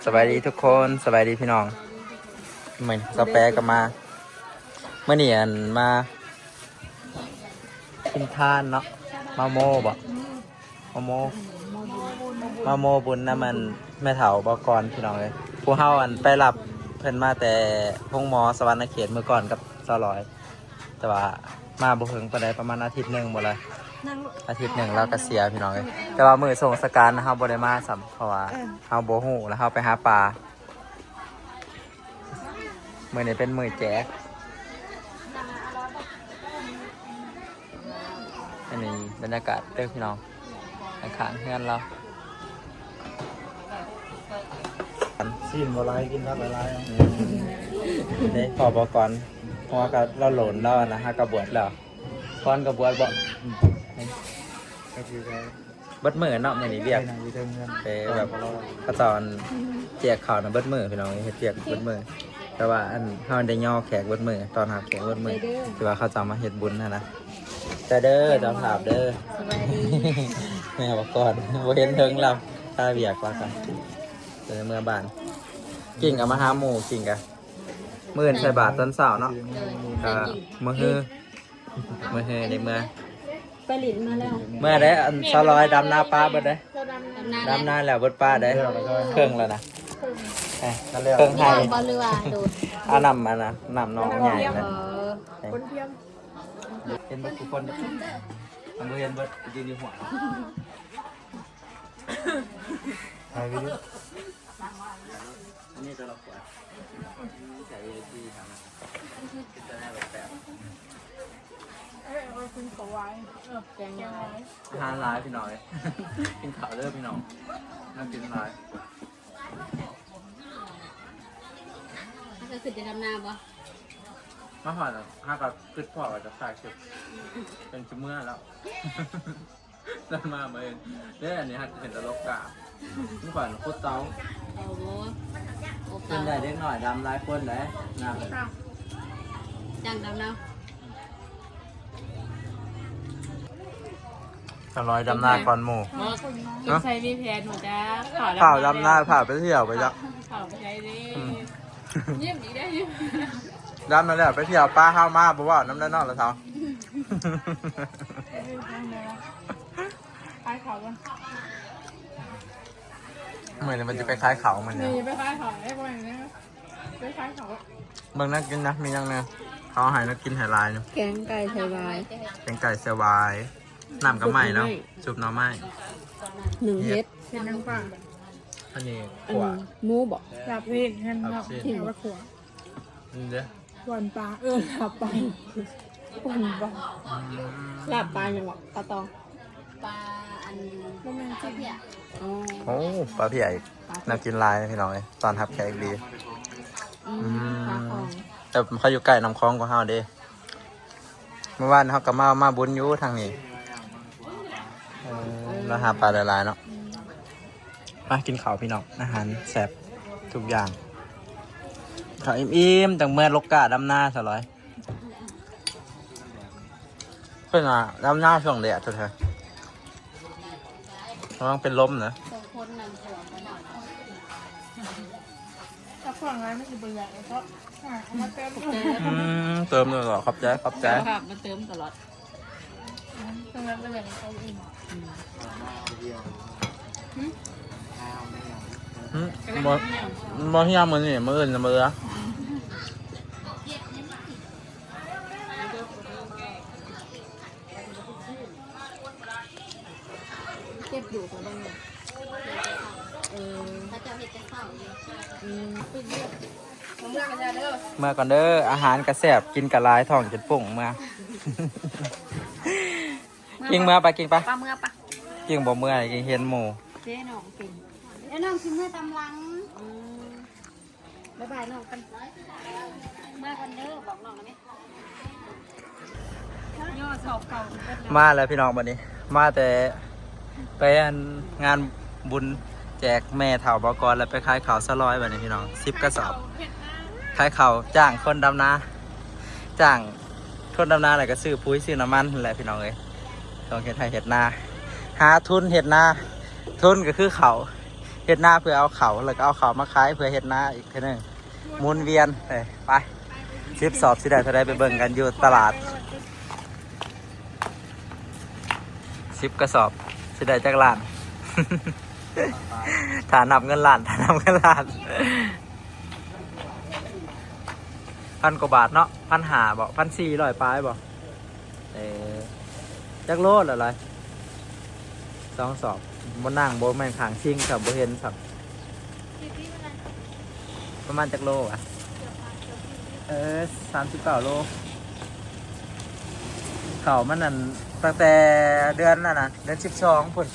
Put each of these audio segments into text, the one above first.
ສະບາຍດີທຸກຄົນ ສະບາຍດີພີ່ນ້ອງ ມື້ນີ້ສາວແປກໍມາ ມື້ນີ້ອັນມາກິນທານເນາະ ມາໂມບໍ ມາໂມ ມາໂມບຸນນຳອັນແມ່ເຖົ້າບໍ່ກ່ອນພີ່ນ້ອງເອີຍ ຜູ້ເຮົາອັນໄປຮັບເພິ່ນມາແຕ່ໂຮງໝໍສະຫວັນນະເຂດມື້ກ່ອນກັບສາວລອຍ. ແຕ່ວ່າມາບໍ່ເຖິງປານໃດ ປະມານອາທິດໜຶ່ງບໍ່ລະ ອາທິດໜຶ່ງລາວກໍເສຍພີ່ນ້ອງເອີຍ ແຕ່ວ່າມື້ສົ່ງສະການນະ ເຮົາບໍ່ໄດ້ມາຊ້ຳ ເພາະວ່າເຮົາບໍ່ຮູ້ ແລ້ວເຮົາໄປຫາປາ ມື້ນີ້ເປັນມື້ແຈກ ອັນນີ້ບັນຍາກາດເດີພີ່ນ້ອງ ຂ້າງໆເຮືອນລາວ ຊີ້ນບໍ່ຫຼາຍ ກິນຜັກຫຼາຍໆ ອືມ ເດ້ ພໍບໍ່ກ່ອນ ເພາະວ່າກໍລາວໂຫຼນລາວນະ ຫາກໍບວດແລ້ວ ກ່ອນກໍບວດບໍ່ ອືມ ກໍຄືວ່າ ເບິດມື້ເນາະ ມື້ນີ້ວຽກ ໄປນັ່ງຢູ່ເທິງເຮືອນ ໄປແບບ ເຂົາເຈົ້າອັນແຈກເຂົ້ານະ ເບິດມື້ພີ່ນ້ອງ ເຮັດວຽກເບິດມື້ ແຕ່ວ່າອັນເຮົາໄດ້ຍໍແຂກເບິດມື້ ຕ້ອນຮັບແຂກເບິດມື້ ເດີ ທີ່ວ່າເຂົາເຈົ້າມາເຮັດບຸນຫັ້ນນະ ແຕ່ເດີ ເຈົ້າພາບເດີ ສະບາຍດີ ແມ່ບໍ່ກ່ອນ ບໍ່ເຫັນເຖິງລາວ ຄາວຽກລາວກໍເດີ ເມືອບ້ານ ກິ້ງກໍມາຫາໝູ່ ກິ້ງກໍ ມື້ອື່ນໃສ່ບາດຕອນເຊົ້າເນາະ ກໍມື້ຮື ມື້ຮືໄດ້ເມືອ ໄປຫຼິ້ນມາແລ້ວ ເມືອໄດ້ ອັນສາວລອຍດຳນາປາເບິດເດ້ ດຳນາແລ້ວເບິດປາເດ້ ເຄິ່ງແລ້ວນະ ເຄິ່ງໄຮ່ ບໍ່ ຫຼືວ່າໂດດ ເອົານ້ຳອັນນະ ນ້ຳໜອງໃຫຍ່ນະ ເອີ ຄົນທຽມ ເຫັນເບິດທຸກຄົນ ຄັນບໍ່ເຫັນເບິດຢືນຢູ່ຫົວ ຖ່າຍວິດີໂອ ອັນນີ້ຕົວລະຄົນ ໃສ່ VIP ທຳ ເປັນຕົວແນວແປກໆ ເອີ ເອີ ກິນເຂົ້າໄວ ເອີ ແກງໄວ ອາຫານຫຼາຍພີ່ນ້ອງເອີຍ ກິນເຂົ້າເດີພີ່ນ້ອງ ໜ້າກິນຫຼາຍ ເຮົາກໍຂຶ້ນໄປດຳນາບໍ່? ມາຮອດ ເຮົາກໍຄິດພໍ້ວ່າຈະຖ່າຍຄລິບ ເປັນຊິເມືອແລ້ວ. ນັ້ນມາເບິ່ງເດ້ ອັນນີ້ຫາເຫັນແຕ່ລົກກາ ມື້ກ່ອນຂຸດເຕົາ ເອົາບໍ່ ເປັນໄດ້ເດັກນ້ອຍດຳຫຼາຍຄົນເດ້ ນ້ຳຈັ່ງດຳນຳ ສາວລອຍດຳນາກ່ອນໝູ່ ບໍ່ ສົງໄສມີແຜນບໍ່ຈັກ ພ້າວດຳນາ ພ້າວໄປທ່ຽວໄປຈັກ ພ້າວໄປໃສເດ້ ອືມ ຍິ້ມອີກໄດ້ຍິ້ມ ດຳມາແລ້ວໄປທ່ຽວປາ ເຮົາມາບໍ່ເວົ້ານຳໄດ້ເນາະລະເຖົ້າ ຂາຍເຂົ້າກ່ອນ ມື້ນີ້ມັນຈະໄປຂາຍເຂົ້າມື້ນີ້ ນີ້ໄປຂາຍເຂົ້າໄດ້ບໍ່ນີ້ ໄປຂາຍເຂົ້າ ເບິ່ງໜ້າກິນນະ ມີຫຍັງແດ່ ເຂົາໃຫ້ໜ້າກິນໃຫ້ຫຼາຍຢູ່ ແກງໄກ່ໃສ່ຫວາຍ ແກງໄກ່ໃສ່ຫວາຍ ນ້ຳກະໄມ້ເນາະ ຊຸບໜໍ່ໄມ້ ໜຶ້ງເຫັດ ເຫັດນາງຟ້າ ອັນນີ້ ອັນ ຂົ້ວ ໝູບໍ່ ລາບຊີ້ນ ເຫັນເນາະ ລາບຊີ້ນ ເອົາໄວ້ຂົ້ວ ນີ້ເດ້ ປ່ນປາ ເອີ ລາບປາ ປ່ນປາ ອືມ ລາບປາຫຍັງວະ ປາຕອງ ປາອັນ ບໍ່ແມ່ນ ປາເພຍ ອໍ ໂອ້ ປາເພຍອີກ ປາເພຍ ແນວກິນຫຼາຍພີ່ນ້ອງເອີຍ ຕ້ອນຮັບແຂກດີ ອືມ ອືມ ປາຂອງ ແຕ່ເຂົາຢູ່ໃກ້ນ້ຳຂອງກວ່າເຮົາເດ້ ມື້ວານເຮົາກໍມາ ມາບຸນຢູ່ທາງນີ້ ເອີ ລາວຫາປາໄດ້ຫຼາຍເນາະ ມາກິນເຂົ້າພີ່ນ້ອງ ອາຫານແຊບທຸກຢ່າງ ເຂົ້າອີ່ມໆ ຈັ່ງເມືອລົກກາດຳນາຊະລອຍ ເພິ່ນວ່າດຳນາຊ່ວງແດດແທ້ໆ ລະວັງເປັນລົມນະ ສອງຄົນນຳຜົວມານຳ ຖ້າຂວາງຫຼາຍມັນຊິບໍ່ເຫຼືອ ເພາະ ອ່າ ເອົາມາເຕີມ ອືມ ເຕີມຕະຫຼອດ ຂອບໃຈ ຂອບໃຈ ເຈົ້າພາບມາເຕີມຕະຫຼອດ ອືມ ເຕີມແລ້ວກໍແບ່ງໃຫ້ເຂົາອີກ ອືມ ຫຶ? ບໍ່ ບໍ່ຮຽນມື້ນີ້ ມື້ອື່ນຈະມາເຫຼືອ ອືມ ເກັບຢູ່ຂອງເບິ່ງ ເອີ ເຂົາເຈົ້າເຮັດແຕ່ເຊົ້າຢູ່ ອືມ ເມືອກ່ອນເດີ ອາຫານກະແຊບ ກິນກະຫຼາຍ ທ້ອງຈົນປຸ້ງເມືອ ກິ້ງເມືອໄປ ກິ້ງໄປ ປາເມືອປະ ກິ້ງບໍ່ເມືອ ກິ້ງເຫັນໝູ່ ເດ້ນ້ອງກິ້ງ ແລ້ວນ້ອງຊິເມືອຕາມຫຼັງ ອືມ ບາຍບາຍນ້ອງກັນ ເມືອກ່ອນເດີ ບອກນ້ອງນະແມ່ ມາແລ້ວພີ່ນ້ອງ ບັດນີ້ ມາແຕ່ໄປອັນງານບຸນແຈກແມ່ເຖົ້າບໍ່ກ່ອນ ແລ້ວໄປຂາຍເຂົ້າສະລອຍ ບັດນີ້ພີ່ນ້ອງ ສິບກະສອບ ຂາຍເຂົ້າ ຈ້າງຄົນດຳນາ ຈ້າງຄົນດຳນາ ແລ້ວກໍຊື້ປຸ໋ຍຊື້ນ້ຳມັນຫັ້ນແຫຼະພີ່ນ້ອງເອີຍ ຕ້ອງເຮັດໄຮ່ເຮັດນາ ຫາທຶນເຮັດນາ ທຶນກໍຄືເຂົ້າ ເຮັດນາເພື່ອເອົາເຂົ້າ ແລ້ວກໍເອົາເຂົ້າມາຂາຍເພື່ອເຮັດນາອີກເທື່ອໜຶ່ງ ໝູນວຽນ. ເອີ ໄປ ສິບສອບຊິໄດ້ເທົ່າໃດ ໄປເບິ່ງກັນຢູ່ຕະຫຼາດ. ສິບກະສອບຊິໄດ້ຈັກລ້ານ? ຖ້ານັບເງິນລ້ານ ຖ້ານັບເງິນລ້ານ ພັນກວ່າບາດເນາະ ພັນຫ້າບໍ ພັນສີ່ຮ້ອຍປາຍບໍ? ເອີ ຈັກໂລລະຫຼາຍ? ສອງສອບ ບໍ່ນັ່ງ ບໍ່ແມ່ນຂ້າງຊິງຊ້ຳ ບໍ່ເຫັນຊ້ຳ. ປະມານຈັກໂລວະ? ເອີ ສາມສິບເກົ້າໂລ. ເຂົ້າມັນນັ້ນ ຕັ້ງແຕ່ເດືອນນັ້ນນະ ເດືອນສິບສອງພຸ້ນ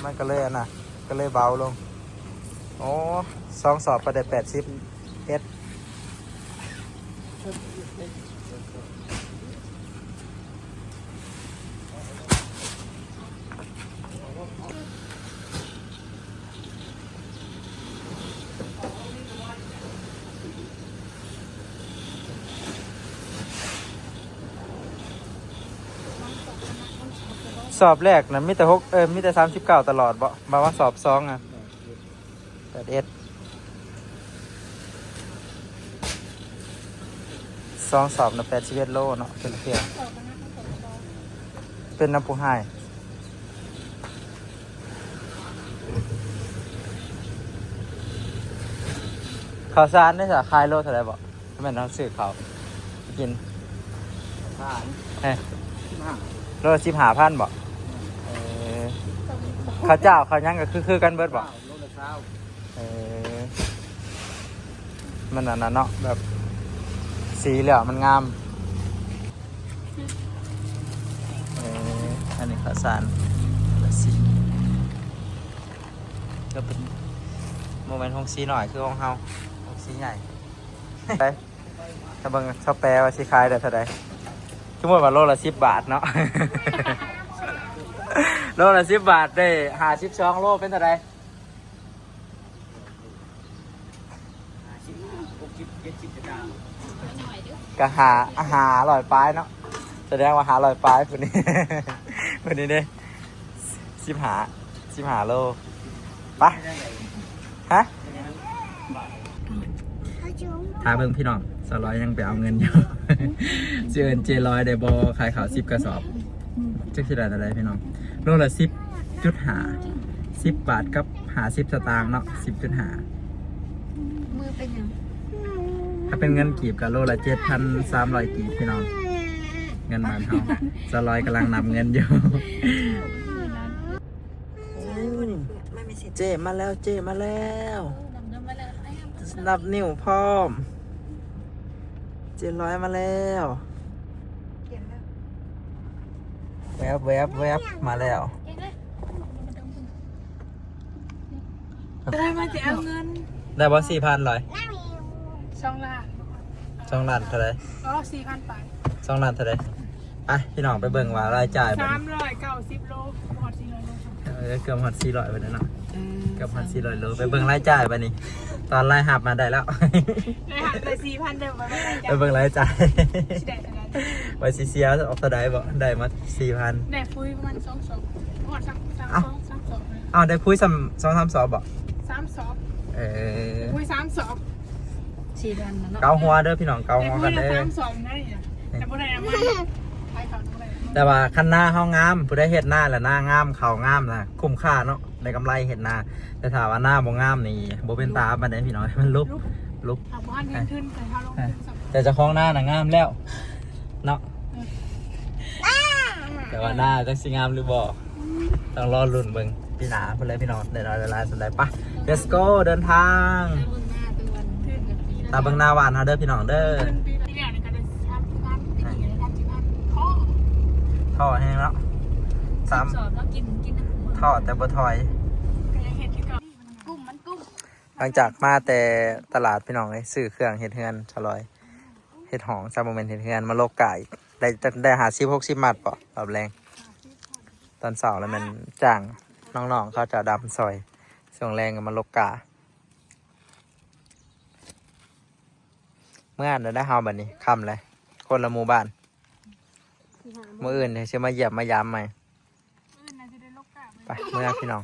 ມັນກໍເລີຍອັນນະ ກໍເລີຍເບົາລົງ. ໂອ້ ສອງສອບກໍໄດ້ແປດສິບເອັດ. ສອບແລກນະມີແຕ່ຫົກ ເອີ ມີແຕ່ສາມສິບເກົ້າຕະຫຼອດບໍ? ບາດວ່າສອບສອງນະ ແປດເອັດ ສອງສອບນະ ແປດສິບເອັດໂລເນາະ ເປັນເທື່ອ ເປັນນຳຜູ້ຮ້າຍ. ເຂົ້າສານເດ້ຊະ ຂາຍໂລເທົ່າໃດບໍ? ແມ່ນເຮົາຊື້ເຂົ້າກິນ ສານ ເອີ ສິບຫ້າ ໂລລະສິບຫ້າພັນບໍ? ເອີ ເຂົ້າເຈົ້າເຂົ້າຫຍັງກໍຄື ຄືກັນເບິດບໍ? ໂລລະຊາວ. ເອີ ມັນອັນນັ້ນເນາະ ແບບສີແລ້ວມັນງາມ. ເອີ ອັນນີ້ເຂົ້າສານ ລະສີ ກໍເປັນ ບໍ່ແມ່ນໂຮງສີນ້ອຍຄືຂອງເຮົາ ໂຮງສີໃຫຍ່. ໄປ ຖ້າເບິ່ງຊາວແປວ່າຊິຂາຍໄດ້ເທົ່າໃດ? ສົມມຸດວ່າໂລລະສິບບາດເນາະ ໂລລະສິບບາດ ໄດ້ຫ້າສິບສອງໂລ ເປັນເທົ່າໃດ? ຫ້າສິບ ຫົກສິບ ເຈັດສິບສະຕາງ ກໍຫ້າ ຫ້າຮ້ອຍປາຍເນາະ. ສະແດງວ່າຫ້າຮ້ອຍປາຍ ຜູ້ນີ້ ຜູ້ນີ້ເດ້ ສິບຫ້າ ສິບຫ້າໂລ. ໄປ ຮະ ຖ້າເບິ່ງພີ່ນ້ອງ ສາວລອຍຍັງໄປເອົາເງິນຢູ່ ຊິເອີ້ນເຈ້ລອຍໄດ້ບໍ່? ຂາຍເຂົ້າສິບກະສອບ ຈັກຊິໄດ້ເທົ່າໃດພີ່ນ້ອງ? ໂລລະສິບຈຸດຫ້າ ສິບບາດກັບຫ້າສິບສະຕາງເນາະ ສິບຈຸດຫ້າ. ມືເປັນຫຍັງ? ຖ້າເປັນເງິນກີບກໍໂລລະເຈັດພັນສາມຮ້ອຍກີບພີ່ນ້ອງ ເງິນບາດເຮົາ. ສາວລອຍກຳລັງນັບເງິນຢູ່. ເຈ້ມາແລ້ວ ເຈ້ມາແລ້ວ ນັບນິ້ວພ້ອມ ເຈ້ລອຍມາແລ້ວ. ແວບ ແວບ ແວບ ມາແລ້ວ. ໄດ້ມາຊິເອົາເງິນ ໄດ້ບໍ່ ສີ່ພັນລອຍ? ສອງລ້ານ ສອງລ້ານເທົ່າໃດ? ອໍ ສີ່ພັນປາຍ ສອງລ້ານເທົ່າໃດ? ໄປພີ່ນ້ອງໄປເບິ່ງວ່າລາຍຈ່າຍບັດນີ້ ສາມຮ້ອຍເກົ້າສິບໂລ ຮອດສີ່ຮ້ອຍໂລ. ເອີ ເກືອບຮອດສີ່ຮ້ອຍບາດແລ້ວເນາະ ເອີ ເກືອບຮອດສີ່ຮ້ອຍໂລ. ໄປເບິ່ງລາຍຈ່າຍບາດນີ້ ຕອນລາຍຮັບມາໄດ້ແລ້ວ ໄດ້ຮັບໄດ້ສີ່ພັນເດີ ໄປເບິ່ງລາຍຈ່າຍ ໄປເບິ່ງລາຍຈ່າຍ ຊິໄດ້ເທົ່າໃດ? ໄປຊິເສຍອອກເທົ່າໃດບໍ? ໄດ້ມາສີ່ພັນ ໄດ້ປຸຍປະມານສອງສອບ ຮອດສາມ ສາມສອບ ສາມສອບ. ອ້າວ ໄດ້ປຸຍຊ້ຳ ສອງສາມສອບບໍ? ສາມສອບ ເອີ ປຸຍສາມສອບ ສີ່ເດືອນແລ້ວເນາະ ເກົາຫົວເດີພີ່ນ້ອງ ເກົາຫົວກັນເດີ ໄດ້ປຸຍລະສາມສອບນະ ແຕ່ບໍ່ໄດ້ເອົາມາ ຂາຍເຂົ້າບໍ່ໄດ້ເອົາມາ. ແຕ່ວ່າຄັນນາເຮົາງາມ ຜູ້ໃດເຮັດນາແລ້ວນາງາມ ເຂົ້າງາມນະ ຄຸ້ມຄ່າເນາະ ໄດ້ກຳໄລເຮັດນາ. ແຕ່ຖ້າວ່ານາບໍ່ງາມນີ້ ບໍ່ເປັນຕາປານໃດພີ່ນ້ອງ ມັນຫຼຸບ ຫຼຸບ ຖ້າບໍ່ທັນເຮັດທຶນ ແຕ່ຖ້າລົງທຶນ ແຕ່ເຈົ້າຂອງນານະງາມແລ້ວເນາະ ແຕ່ວ່ານາຈັກຊິງາມຫຼືບໍ່ ຕ້ອງລໍລຸ້ນເບິ່ງປີໜ້າພຸ້ນແຫຼະພີ່ນ້ອງ ໄດ້ໜ້ອຍໄດ້ຫຼາຍສ່ຳໃດ. ໄປ let's go ເດີນທາງ ຕາເບິ່ງໜ້າບ້ານເຮົາເດີພີ່ນ້ອງເດີ. ທໍ່ແຮງເນາະ ສາມ ທໍ່ແຕ່ບໍ່ຖອຍ. ກຸ້ມມັນກຸ້ມ ຫຼັງຈາກມາແຕ່ຕະຫຼາດພີ່ນ້ອງເອີຍ ຊື້ເຄື່ອງເຮັດເຮືອນຊະລອຍ ເຮັດຫ້ອງຊະ ບໍ່ແມ່ນເຮັດເຮືອນ ມາລົກກ້າອີກ ໄດ້ ໄດ້ຫ້າສິບຫົກສິບມັດເບາະ ຮອບແລງ. ຕອນເຊົ້າແລ້ວແມ່ນຈ້າງນ້ອງໆເຂົາເຈົ້າດຳຊ່ອຍ ຊ່ວງແລງກໍມາລົກກ້າ. ເມືອແລ້ວເຮົາບັດນີ້ ຄ່ຳແລ້ວ ຄົນລະໝູ່ບ້ານ. ມື້ອື່ນຊິມາຢ້ຽມມາຢາມໃໝ່. ມື້ອື່ນນະຊິໄດ້ລົກກ້າໄປ ໄປ ເມືອພີ່ນ້ອງ.